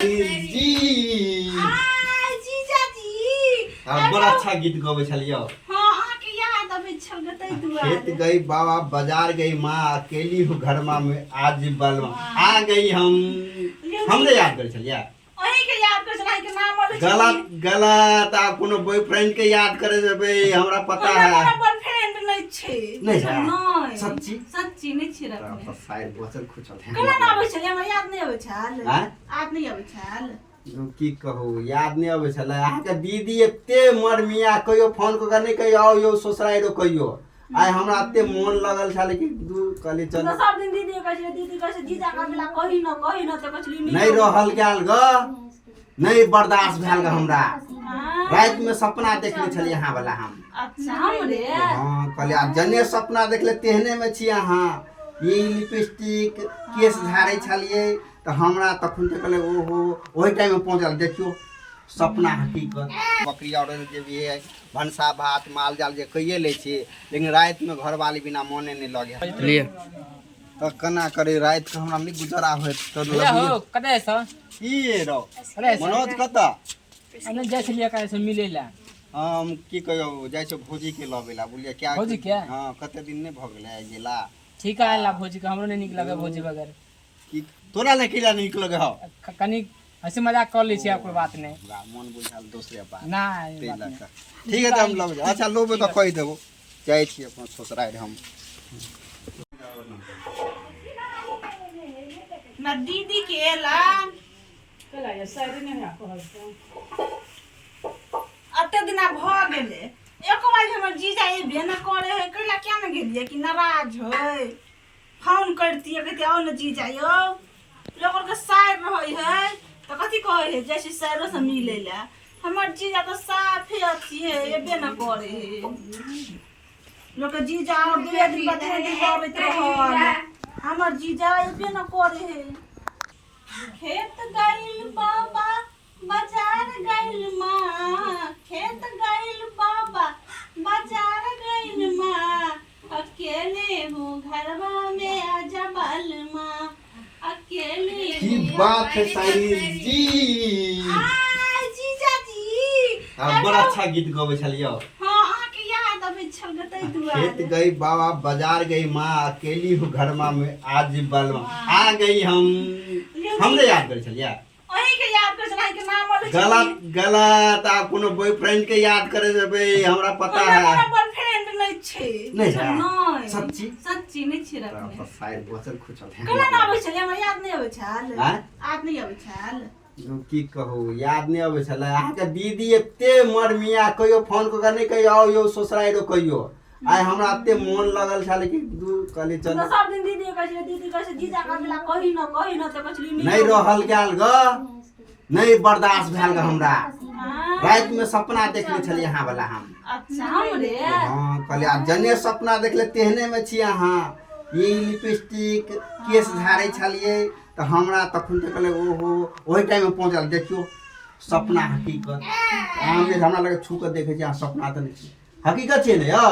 जी आ जीजाजी। आ बड़ अच्छा गीत गबै छलियै। हाँ, अहाँके याद अबै छल गे ताहि खेत दुआरे। गई बाबा, बाजार गई माँ, अकेली हूँ घरमा में आज बलमा आ गई हम। हमरे याद करै छलियै? अहीँके याद करै छल, अहीँके नाम अबै छल। गलत गलत, आप कोनो बॉयफ्रेंड के याद करे जेबै, हमरा पता हमरा है। कोनो बॉयफ्रेंड नहि छै। नहि छै? नहि। सच्ची? सच्ची नहि छै तब रखने। तऽ शायद बचल खुचल है। केना नहि अबै छलै? हमरा याद नहि अबै छल। आँय? आब नहि अबै छल। यौ, की कहू, याद नहि अबै छलै अहाँके दीदी एते मरमिया, कहियो फोन कऽ कऽ नहि कहियो आउ यौ ससुराइरो कहियो। आइ हमरा एते मोन लगल छलै कि दू कहली तऽ चल। सब दिन दीदी कहै छलै, दीदी कहै छै जीजा कहला कही न, कही न, तऽ कहै छलै। नहि रहल गेल ग, नहि बर्दाश्त भेल ग हमरा। रातिमे सपना देखने छलियै अहाँ वाला हम। अच्छा, हमरे? हाँ, कहलियै आब जने सपना देखले तेहने मे छी अहाँ। ई लिपस्टिक, केश झाड़ै छलियै तऽ हमरा तखन तऽ कहलियै ओहो, ओहि टाइममे पहुँचल। देखियौ, सपना हकीकत। बकरी आओर जे भी है, भनसा भात, माल जाल जे कैये लै छी, लेकिन रातिमे घरवाली बिना मोने नहि लगे। लिए। तऽ केना करी, रातिके हमरा नहि गुजारा होइत तऽ भैया हो, कतऽ से? की रौ? अरे। मनोज कतऽ? अने जाइ छलियै काल्हि से मिलै लए। हम की कहियौ, जाइ छियौ भौजीके लबै लए, बुझलियै क्या? भौजीके? हँ, कते दिन नहि भऽ गेलै गेला। ठीक है, ला भौजी के, हमरो नहि नीक लगे भौजी बगैर। की तोरा नहि किला नीक लगे हौ? कनी हंसी मजाक कर लै छियै, कोई बात नहि। हमरा मन बुझायल दोसरे बात। नहि, ताहि बात लऽ नहि। कऽ ठीक है, तऽ हम लऽ जाउ। अच्छा, लेबै तऽ कहि देबो। जाइ छी अपन ससुरारि हम। ना दीदी के एला अते दिना भऽ गेलै, एको बार हमर जीजा एबे न करे है। कैला किया ने गेलियै कि नाराज है? फोन करतियै, कहतियै आउ ने जीजा यौ। लोक के साइर रहै है तऽ कथी कहै है, जाइ छै साइरो से मिलै लए। हमर जीजा तऽ साफे अथी है, एबे न करे है। लोक के जीजा और दुए दिन पर, 3 दिन पर अबैत रहल, हमर जीजा एबे न करे है। खेत गइल बाबा, बाजार गइल माँ, खेत गइल बाबा, बाजार गइल माँ, अकेले हूँ घरवा में आजा बलमा, अकेले की हूँ। बात है शायरी जी। आ जीजा जी। आ बड़ अच्छा गीत गबै छलियै। हाँ, अहाँके याद अबै छल गे ताहि खेत दुआरे। गई बाबा, बाजार गई माँ, अकेली हूँ घरमा में आज बलमा आ गई हम। हमरे याद करै छलियै? अहीँके याद करै छल, अहीँके नाम अबै छल। गलत गलत, आप कोनो बॉयफ्रेंड के याद करे जेबै, हमरा पता हमरा है। कोनो बॉयफ्रेंड नहि छै। नहि छै? नहि। सच्ची? सच्ची नहि छै तब रखने। तऽ शायद बचल खुचल है। केना नहि अबै छलै? हमरा याद नहि अबै छल। आँय? आब नहि अबै छल। यौ, की कहू, याद नहि अबै छलै अहाँके दीदी एते मरमिया, कहियो फोन कऽ कऽ नहि कहियो आउ यौ ससुराइरो कहियो। आइ हमरा एते मोन लगल छलै कि दू कहली चल। तऽ सब दिन दीदी कहै छलै, दीदी कहै छै जीजा कहला कही न, कही न, तऽ कहै छलै। नहि रहल गेल ग, नहि बर्दाश्त भेल ग हमरा। रातिमे सपना देखने छलियै अहाँ वाला हम। अच्छा, हमरे? हाँ, कहलियै आब जने सपना देखले तेहने मे छी अहाँ। ई लिपस्टिक, केश झाड़ै छलियै तऽ हमरा तखन तऽ कहलियै ओहो, ओहि टाइममे पहुँचल। देखियौ, सपना हकीकत। अहाँ जे हमरा लगे छू कऽ देखै छी, अहाँ सपना तऽ नहि छी, हकीकत छियै ने यौ?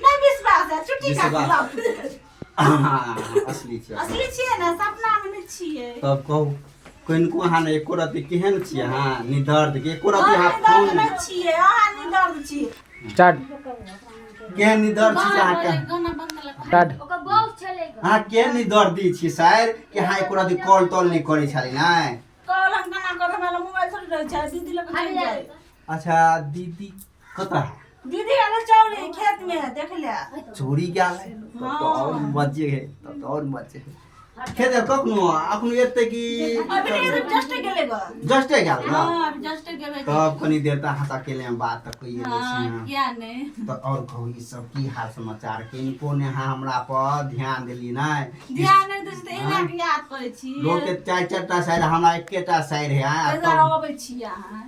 नहि विश्वास है, छुट्टी काटू। विश्वास। लाउ। हाँ, असली छियै। असली छियै ने, सपना मे नहि छियै। तब कहू, कनिको अहाँ ने एको रत्ती केहन छियै अहाँ निदर्द के एको रत्ती अहाँ अहाँ फोन दर्द नहि छियै, अहाँ निदर्द छियै। स्टार्ट। केहन निदर्द छी अहाँके? स्टार्ट। अहाँ केहन निदर्दी छी शायर कि अहाँ एको रत्ती कॉल तॉल नहि करै छली नहि? कॉल हम केना करब? हमरा लग मोबाइल थोड़ी रहै छै, दीदी लग चलि जाइ। अच्छा, दीदी कतऽ है? दीदी गेल चौरी खेत में है, देख ले। चोरी गेल है, तब तो और मजे है, तब तो और मजे है। खेत कखनो अखनो एते कि? अभी जस्ट गेले ग। जस्टे गेल ना? हां, अभी जस्ट गेले। तब कनी देर तऽ अहाँ अकेले में बात तऽ कइए लै छी। हां। अहाँ किया नहि? तऽ और कहू, ई सब की हाल समाचार? किनको ने अहाँ हमरा पर ध्यान देली नहि? ध्यान नहि दै छी तऽ एना के याद करै छी। लोक के चारि चारि टा साइर, हमरा एकेटा साइर है आ कैसा तब अबै छी अहाँ?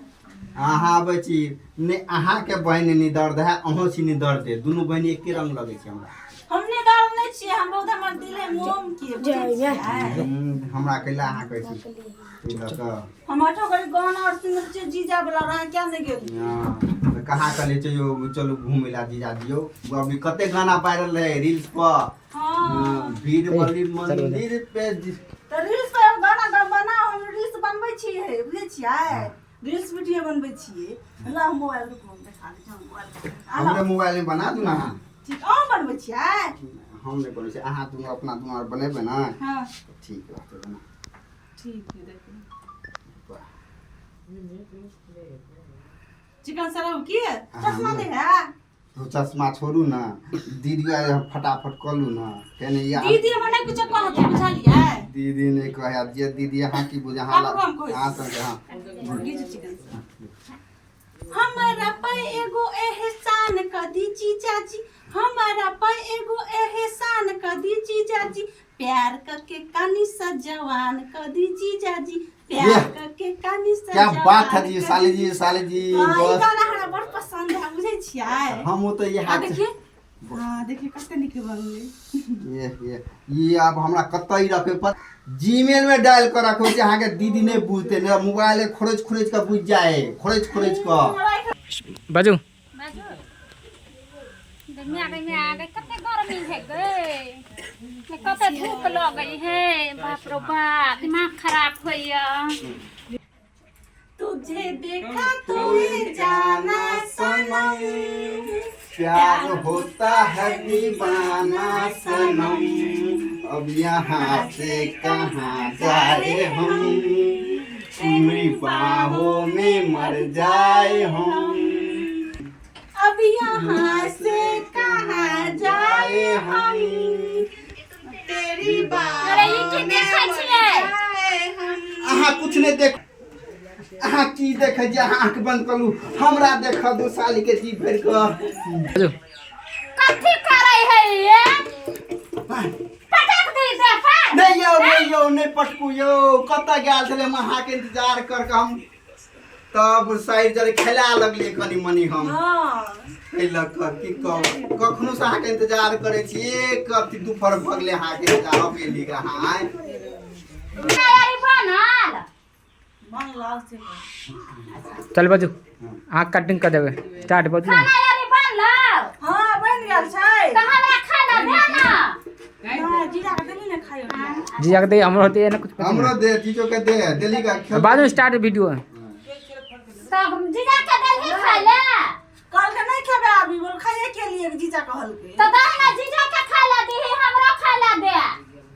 अहाँ अबै छी ने। अहाँके बहिन निदर्द है, अहूँ छी निदर्द, दुनू बहिन एके रंग लगै छै हमरा। हम नहि दर्द नहि छियै, हम बहुत, हमर दिल है मोम के, बुझै छियै? हमरा कैला अहाँ कहै छी ताहि लऽ कऽ। हम आठो घड़ी गाना और सुनने छियै जीजा वाला, अहाँ क्या नहि गेलियै? हँ, तऽ कहाँ कहलियै चलियौ, चलू घूमै लए जीजा दियौ। अभी कते गाना वायरल रहै रील्स पर। हँ। भीड़ वाली मंदिर पे तऽ रील्स पर गाना बनाउ, हम रील्स बनबै छियै। है बुझै छियै रील्स वीडियो बनबै छियै ला मोबाइल रुकू हम देखा दै छी हम मोबाइल हमरे मोबाइल में बना दू ना अहाँ। ठीक अहाँ बनबै छियै हम नहि बनै छी अहाँ दुनू अपना दुनू आर बनेबै ने हँ तऽ ठीक रहतै बना ठीक है देखू वाह। चिकन सरम की चश्मा नहीं है तो चश्मा छोड़ू ना दीदी आइ फटाफट कऽ लू ना केने या दीदी हमरा नहि कुछो कहत बुझलियै दीदी नहि कहै जे दीदी अहाँ की बुझे अहाँ बाबू हम कहै अहाँ सबके हाँ लीजिए चिकन हमरा पे एगो एहसान कदी जीजाजी हमरा पे एगो एहसान कदी जीजाजी प्यार करके कानी सा जवान कदी जीजाजी प्यार ये। करके कानी सा क्या जवान बात है जी कदी। साली जी साली जी हाँ, ई बस गाना हमरा बड़ पसंद है बुझै छियै हम तो ये आ हाथ देखिए हाँ देखिए कते नीक बनलै ये ये आब हमरा कतऽ रखे पर जीमेल में डाल कर रखो जे अहाँके दीदी नहीं बुझते ने मोबाइल खोरच खोरच के बुझ जाए खोरच खोरच के बाजू बाजू गर्मी आ गई में आ गई कते गर्मी है गई कते धूप लगै है बाप रो बाप दिमाग खराब होइया तुझे देखा तो ये जाना सनम प्यार होता है दीवाना सनम अब यहाँ से कहाँ जाए हम तुम्हारी बाहों में मर जाए हम अब यहाँ से कहाँ जाए हम तेरी अरे ई की बाहों में देखै मर छियै? जाए हम अहाँ कुछ नहीं देख अहाँ की देखै छी अहाँ आँख बंद करू हमरा देख दू साली के जी भरि कऽ बाजू कथी करै है ये पटक दी दे पर नहि यौ नहि यौ नहि पटकू यौ कतऽ गेल छलै हम अहाँके इंतजार कर कऽ हम तब साइड जरे खेला लगलियै कनि मनि हम हाँ एहि लऽ कऽ की कहू कखनो से अहाँके इंतजार करै छी एक अथी दुपहर भऽ गेलै अहाँके इंतजार अब एली अहाँ आँय। तैयारी बनल मन लाल से चल बाजू अहाँ कटिंग कऽ देबै स्टार्ट बाजू ने। खाना यारी बनल हाँ बन गेल छै तऽ हमरा खाना दे ना हाँ जीरा के देली ने खाइयो ला। जीजा के दे हमरो दे ना कुछ हमरो दे जीजो के दे देली का खेल बाद में स्टार्ट वीडियो तब जीजा के देलही खाय ले कहलकै नहीं खेबै अभी बोल खाइए के लिए जीजा कहलकै तऽ दही ना जीजा के खाय ला दीही हमरो खाय ला दे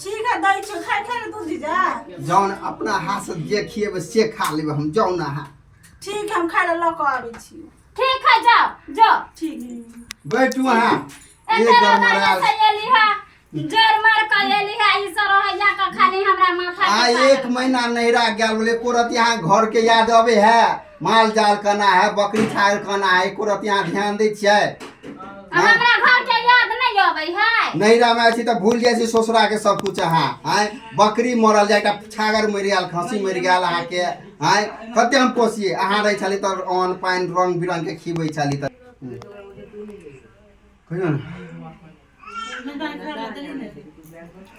ठीक है दै छियौ खाइ खाइ ने तू जीजा जौन अपना हाथ से जे खिएबै से खा लेबै हम जाउ ना अहाँ ठीक है हम खाइ ला लऽ कऽ आबै छी ठीक है जाओ जो ठीक बैठू अहाँ एक एते गरमरायल रौदा से एली है जोर मार के एली है ई सब रहैया के खाली हमरा माथा आ के एक महीना नैहरा गेल बोले एको रति यहाँ घर के याद अबे है माल जाल केना है बकरी छागर केना है एको रति यहाँ ध्यान दै छियै आ हमरा घर के याद नहीं अबै है नैहरा में छी तऽ भूल जाइ छी ससुरा के सब कुछ अहाँ आँय बकरी मरल जाय एकटा छागर मरि गेल खस्सी मरि गेल अहाँके आँय कते हम पोसियै अहाँ रहै छली तऽ अन्न पानि रंग बिरंग के खिबै छली तऽ कहियौ ने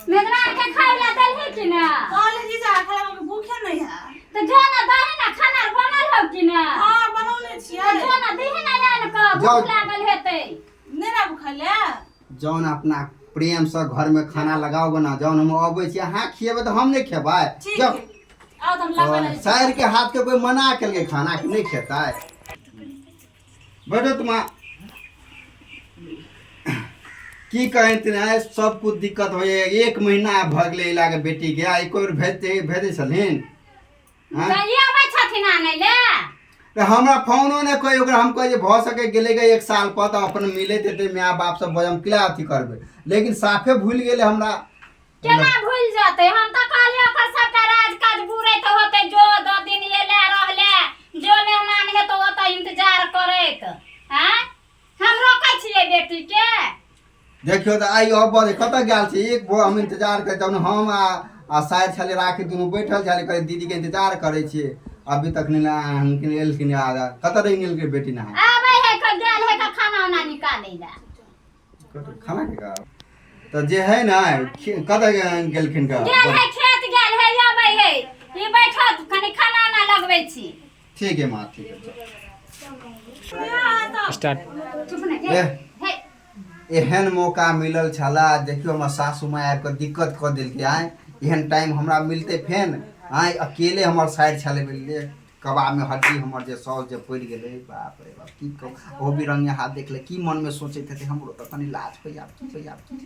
मेजबान के खाय ला देलही कि ना कहले जीजा खाना के भूखे नहीं है तो जो ना दही ना खाना बनल हौ कि ना हाँ बनौने छियै तो जो ना दही ना आन के जाओ। भूख लागल हेतै नहीं ना भूखल है जौन अपना प्रेम से घर में खाना लगाओ बना जौन हम अबै छी अहाँ खिएबै तऽ हम नहि खेबै ठीक जब है आओ तो हम लगबै साइर के हाथ के कोई मना केलकै खाना के नहि खेतै बैठो तुम की कहैत ने सब कुछ दिक्कत होइए एक महीना भऽ गेलै एला के बेटी के आ एको बेर भेजते भेजै छलखिन आँय? तऽ ई अबै छथिन आनै ले तऽ हमरा फोनो नहि कोइ ओकरा हम कहै जे भऽ सकै गेलै गे एक साल पर तऽ अपन मिलैत हेतै माय बाप सब बजम किला अथी करबै लेकिन साफे भूलि गेलै हमरा केना भूलि जेतै हम तऽ कहलियै ओकर सबटा राज काज बुरैत होतै जो दो दिन एले रहले जो मेहमान हेतौ ओतऽ इंतजार करैत आँय हम रोकै छियै बेटी के देखियौ तऽ आइ अबर कतऽ गेल छी एक भोर हम इंतजार करै जहन हम आ आ साइर छलै राखी दुनू बैठल छलै कहै दीदीके इंतजार करै छियै अभी तक नहि एलखिन आ कतऽ रहि गेलखिन बेटी नहा आबै है के गेल है के खाना उना निकालै ला खाना के का तऽ जे है ने कतऽ गेलखिन का गेल है खेत गेल है आबै है ई बैठत कनि खाना उना लगबै छी ठीक है माँ ठीक है स्टार्ट चुप ने ए। हे एहन मौका मिलल छला देखियौ हमर सासू माँ आबि कऽ दिक्कत कऽ देलकै आँय एहन टाइम हमरा मिलतै फेन आँय अकेले हमर साइड छलै बुझलियै कबाबमे हड्डी हमर जे सॉस जे पड़ि गेलै बाप रे बाप की कहू ओहो भी रंगे हाथ देखले की मनमे सोचैत हेतै हमरो तऽ कनि लाज होइए आब की होइए आब की।